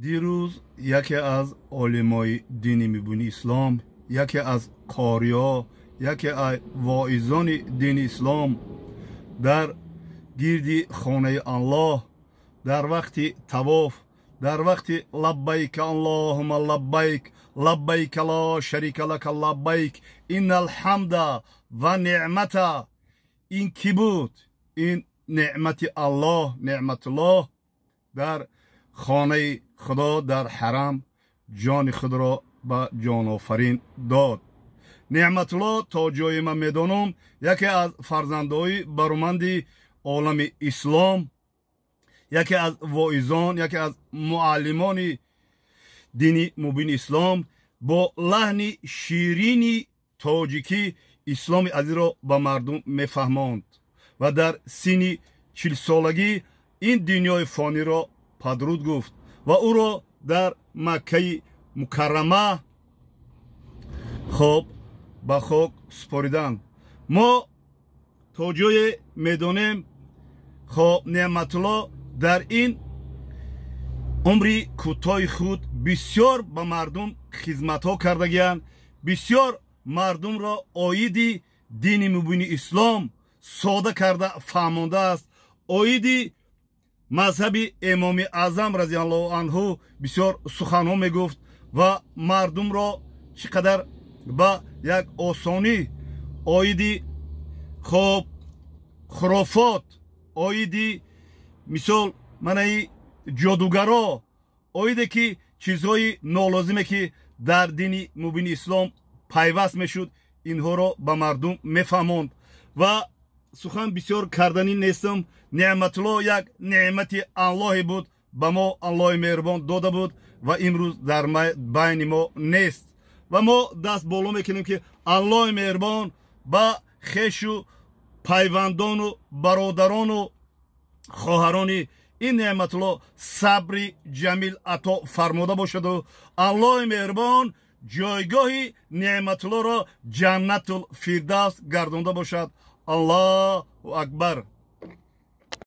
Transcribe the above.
Дирӯз яке аз олимои дини мубини ислом, яке аз қориҳо, яке аз воизони дини ислом дар гирди хонаи Аллоҳ дар вақти тавоф, дар вақти лаббайк аллоҳума лаббайк, лаббайк ло шарика лака лаббайк, иннал ҳамда ва неъмата. Ин кӣ буд? Ин неъмати Аллоҳ, Неъматуллоҳ дар хонаи Худо, дар ҳарам ҷони худро ба ҷонофарин дод. Неъматуллоҳ, то ҷое ман медонам, яке аз фарзандҳои бароманди олами ислом, яке аз воизон, яке аз муаллимони дини мубини ислом, бо лаҳни ширини тоҷикӣ исломи азизро ба мардум мефаҳмонд ва дар синни 40-солагӣ ин дунёи фониро падруд гуфт ва ӯро дар Маккаи Мукаррама хоб ба хок супориданд. Мо то ҷое медонем, хоб, Неъматулло дар ин умри кӯтоҳи худ бисёр ба мардум хизматҳо кардагиянд, бисёр мардумро оиди дини мубини ислом сода карда фаҳмондааст, оиди мазҳаби Имоми Аъзам разиаллоҳу анҳу бисёр суханҳо мегуфт ва мардумро чӣ қадар ба як осонӣ оиди хоб хурофот, оиди мисол манаи ҷодугаро, оиде ки чизҳои нолозиме ки дар дини мубини ислом пайваст мешуд, инҳоро ба мардум мефаҳмонд. Ва сухан бисёр карданӣ нестам. Неъматулло як неъмати Аллоҳе буд, ба мо Аллоҳи меҳрубон дода буд ва имрӯз дар байни мо нест ва мо даст боло мекунем, ки Аллоҳи меҳрубон ба хешу пайвандону бародарону хоҳарони ин Неъматулло сабри ҷамил ато фармода бошаду Аллоҳи меҳрубон ҷойгоҳи Неъматуллоро Ҷаннатул Фирдавс гардонда бошад. Аллоҳу акбар.